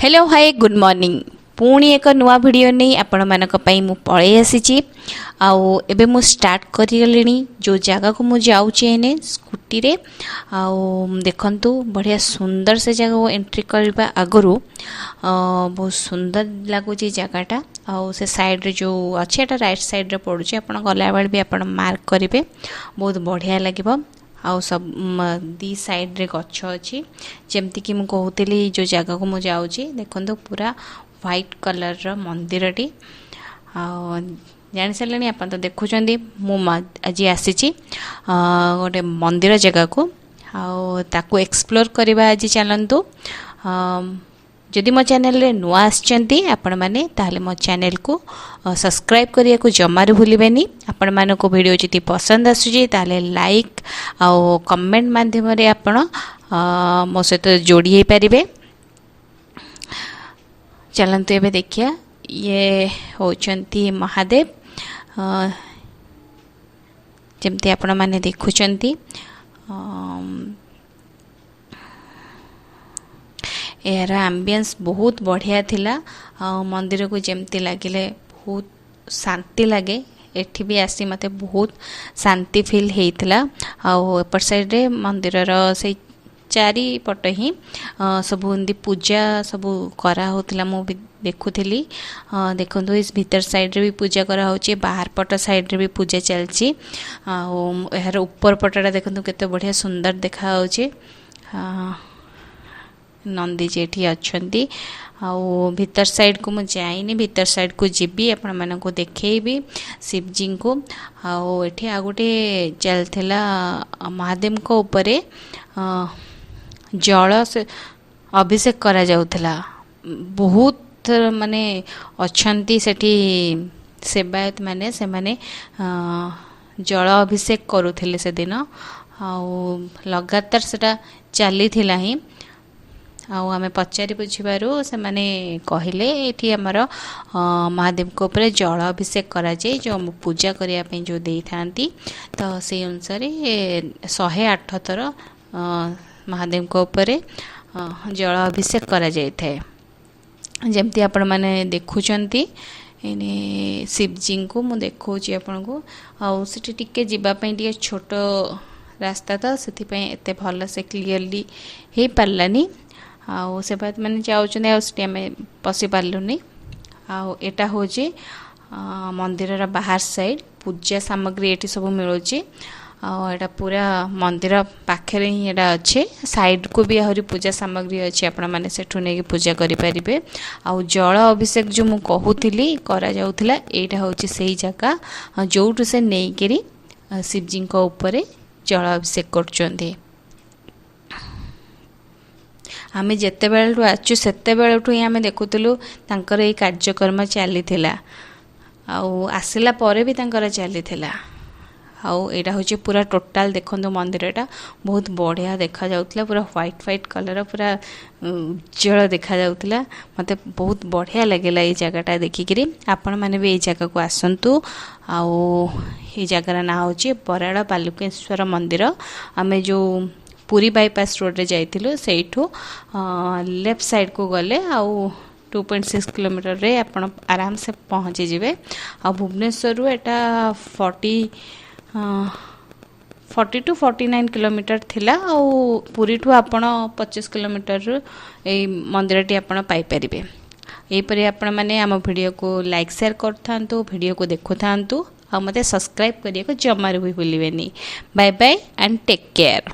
Hello, ହାଏ, good morning. ପୁଣି ଏକ ନୂଆ ଭିଡ଼ିଓ ନେଇ ଆପଣମାନଙ୍କ ପାଇଁ ମୁଁ ପଳେଇ ଆସିଛି। ଆଉ ଏବେ ମୁଁ ଷ୍ଟାର୍ଟ କରିଗଲିଣି ଯେଉଁ ଜାଗାକୁ ମୁଁ ଯାଉଛି ଏଇନେ ସ୍କୁଟିରେ। ଆଉ ଦେଖନ୍ତୁ, ବଢ଼ିଆ ସୁନ୍ଦର ସେ ଜାଗାକୁ ଏଣ୍ଟ୍ରି କରିବା ଆଗରୁ ବହୁତ ସୁନ୍ଦର ଲାଗୁଛି ଜାଗାଟା। ଆଉ ସେ ସାଇଡ଼୍ରେ ଯେଉଁ ଅଛି, ଏଇଟା ରାଇଟ୍ ସାଇଡ଼୍ରେ ପଡ଼ୁଛି। ଆପଣ ଗଲାବେଳେ ବି ଆପଣ ମାର୍କ କରିବେ, ବହୁତ ବଢ଼ିଆ ଲାଗିବ। ଆଉ ସବୁ ଦି ସାଇଡ଼୍ରେ ଗଛ ଅଛି। ଯେମିତିକି ମୁଁ କହୁଥିଲି, ଯେଉଁ ଜାଗାକୁ ମୁଁ ଯାଉଛି, ଦେଖନ୍ତୁ, ପୁରା ହ୍ୱାଇଟ୍ କଲର୍ର ମନ୍ଦିରଟି। ଆଉ ଜାଣିସାରିଲେଣି ଆପଣ ତ ଦେଖୁଛନ୍ତି, ମୁଁ ଆଜି ଆସିଛି ଗୋଟେ ମନ୍ଦିର ଜାଗାକୁ ଆଉ ତାକୁ ଏକ୍ସପ୍ଲୋର୍ କରିବା ଆଜି। ଚାଲନ୍ତୁ। ଯଦି ମୋ ଚ୍ୟାନେଲରେ ନୂଆ ଆସିଛନ୍ତି ଆପଣମାନେ, ତାହେଲେ ମୋ ଚ୍ୟାନେଲକୁ ସବସ୍କ୍ରାଇବ୍ କରିବାକୁ ଜମାରୁ ଭୁଲିବେନି। ଆପଣମାନଙ୍କୁ ଭିଡ଼ିଓ ଯଦି ପସନ୍ଦ ଆସୁଛି, ତାହେଲେ ଲାଇକ୍ ଆଉ କମେଣ୍ଟ ମାଧ୍ୟମରେ ଆପଣ ମୋ ସହିତ ଯୋଡ଼ି ହେଇପାରିବେ। ଚାଲନ୍ତୁ, ଏବେ ଦେଖିବା। ଇଏ ହେଉଛନ୍ତି ମହାଦେବ, ଯେମିତି ଆପଣମାନେ ଦେଖୁଛନ୍ତି। ଏହାର ଆମ୍ବିଏନ୍ସ ବହୁତ ବଢ଼ିଆ ଥିଲା। ଆଉ ମନ୍ଦିରକୁ ଯେମିତି ଲାଗିଲେ ବହୁତ ଶାନ୍ତି ଲାଗେ, ଏଠି ବି ଆସି ମୋତେ ବହୁତ ଶାନ୍ତି ଫିଲ୍ ହେଇଥିଲା। ଆଉ ଏପଟ ସାଇଡ଼୍ରେ ମନ୍ଦିରର ସେଇ ଚାରିପଟ ହିଁ ସବୁ ଏମିତି ପୂଜା ସବୁ କରାହେଉଥିଲା, ମୁଁ ବି ଦେଖୁଥିଲି। ଦେଖନ୍ତୁ, ଏ ଭିତର ସାଇଡ଼୍ରେ ବି ପୂଜା କରାହେଉଛି, ବାହାର ପଟ ସାଇଡ଼୍ରେ ବି ପୂଜା ଚାଲିଛି। ଆଉ ଏହାର ଉପର ପଟଟା ଦେଖନ୍ତୁ, କେତେ ବଢ଼ିଆ ସୁନ୍ଦର ଦେଖାଯାଉଛି। ନନ୍ଦୀଜି ଏଠି ଅଛନ୍ତି। ଆଉ ଭିତର ସାଇଡ଼କୁ ମୁଁ ଯାଇନି, ଭିତର ସାଇଡ଼କୁ ଯିବି, ଆପଣମାନଙ୍କୁ ଦେଖେଇବି ଶିବଜୀଙ୍କୁ। ଆଉ ଏଠି ଆଉ ଗୋଟେ ଚାଲିଥିଲା, ମହାଦେବଙ୍କ ଉପରେ ଜଳ ସେ ଅଭିଷେକ କରାଯାଉଥିଲା। ବହୁତ ମାନେ ଅଛନ୍ତି ସେଠି ସେବାୟତ ମାନେ, ସେମାନେ ଜଳ ଅଭିଷେକ କରୁଥିଲେ ସେଦିନ। ଆଉ ଲଗାତାର ସେଟା ଚାଲିଥିଲା ହିଁ। ଆଉ ଆମେ ପଚାରି ବୁଝିବାରୁ ସେମାନେ କହିଲେ, ଏଠି ଆମର ମହାଦେବଙ୍କ ଉପରେ ଜଳ ଅଭିଷେକ କରାଯାଏ, ଯେଉଁ ପୂଜା କରିବା ପାଇଁ ଯେଉଁ ଦେଇଥାନ୍ତି। ତ ସେଇ ଅନୁସାରେ 108 ଥର ମହାଦେବଙ୍କ ଉପରେ ଜଳ ଅଭିଷେକ କରାଯାଇଥାଏ। ଯେମିତି ଆପଣମାନେ ଦେଖୁଛନ୍ତି, ଏଇନେ ଶିବଜୀଙ୍କୁ ମୁଁ ଦେଖାଉଛି ଆପଣଙ୍କୁ। ଆଉ ସେଠି ଟିକେ ଯିବା ପାଇଁ ଟିକେ ଛୋଟ ରାସ୍ତା, ତ ସେଥିପାଇଁ ଏତେ ଭଲସେ କ୍ଲିଅରଲି ହେଇପାରିଲାନି। ଆଉ ସେବାୟତ ମାନେ ଯାଉଛନ୍ତି, ଆଉ ସେଠି ଆମେ ପଶି ପାରିଲୁନି। ଆଉ ଏଇଟା ହେଉଛି ମନ୍ଦିରର ବାହାର ସାଇଡ଼୍। ପୂଜା ସାମଗ୍ରୀ ଏଠି ସବୁ ମିଳୁଛି। ଆଉ ଏଇଟା ପୁରା ମନ୍ଦିର ପାଖରେ ହିଁ ଏଇଟା ଅଛି। ସାଇଡ଼କୁ ବି ଆହୁରି ପୂଜା ସାମଗ୍ରୀ ଅଛି, ଆପଣମାନେ ସେଠୁ ନେଇକି ପୂଜା କରିପାରିବେ। ଆଉ ଜଳ ଅଭିଷେକ ଯେଉଁ ମୁଁ କହୁଥିଲି କରାଯାଉଥିଲା, ଏଇଟା ହେଉଛି ସେଇ ଜାଗା ଯେଉଁଠୁ ସେ ନେଇକିରି ଶିବଜୀଙ୍କ ଉପରେ ଜଳ ଅଭିଷେକ କରୁଛନ୍ତି। ଆମେ ଯେତେବେଳଠୁ ଆସିଛୁ, ସେତେବେଳଠୁ ହିଁ ଆମେ ଦେଖୁଥିଲୁ ତାଙ୍କର ଏଇ କାର୍ଯ୍ୟକ୍ରମ ଚାଲିଥିଲା। ଆଉ ଆସିଲା ପରେ ବି ତାଙ୍କର ଚାଲିଥିଲା। ଆଉ ଏଇଟା ହେଉଛି ପୁରା ଟୋଟାଲ୍। ଦେଖନ୍ତୁ, ମନ୍ଦିରଟା ବହୁତ ବଢ଼ିଆ ଦେଖାଯାଉଥିଲା। ପୁରା ହ୍ୱାଇଟ୍ ହ୍ୱାଇଟ୍ କଲର୍, ପୁରା ଉଜ୍ଜଳ ଦେଖାଯାଉଥିଲା। ମୋତେ ବହୁତ ବଢ଼ିଆ ଲାଗିଲା ଏଇ ଜାଗାଟା ଦେଖିକିରି। ଆପଣମାନେ ବି ଏଇ ଜାଗାକୁ ଆସନ୍ତୁ। ଆଉ ଏଇ ଜାଗାର ନାଁ ହେଉଛି ବରାଳ ବାଲୁକେଶ୍ୱର ମନ୍ଦିର। ଆମେ ଯେଉଁ ପୁରୀ ବାଇପାସ୍ ରୋଡ଼ରେ ଯାଇଥିଲୁ, ସେଇଠୁ ଲେଫ୍ଟ ସାଇଡ଼କୁ ଗଲେ ଆଉ 2.6 କିଲୋମିଟରରେ ଆପଣ ଆରାମସେ ପହଞ୍ଚିଯିବେ। ଆଉ ଭୁବନେଶ୍ୱରରୁ ଏଇଟା 42, 49 କିଲୋମିଟର ଥିଲା। ଆଉ ପୁରୀଠୁ ଆପଣ 25 କିଲୋମିଟରରୁ ଏଇ ମନ୍ଦିରଟି ଆପଣ ପାଇପାରିବେ। ଏହିପରି ଆପଣମାନେ ଆମ ଭିଡ଼ିଓକୁ ଲାଇକ୍, ସେୟାର କରୁଥାନ୍ତୁ, ଭିଡ଼ିଓକୁ ଦେଖୁଥାନ୍ତୁ ଆଉ ମୋତେ ସବସ୍କ୍ରାଇବ୍ କରିବାକୁ ଜମାରୁ ବି ଭୁଲିବେନି। Bye bye and take care.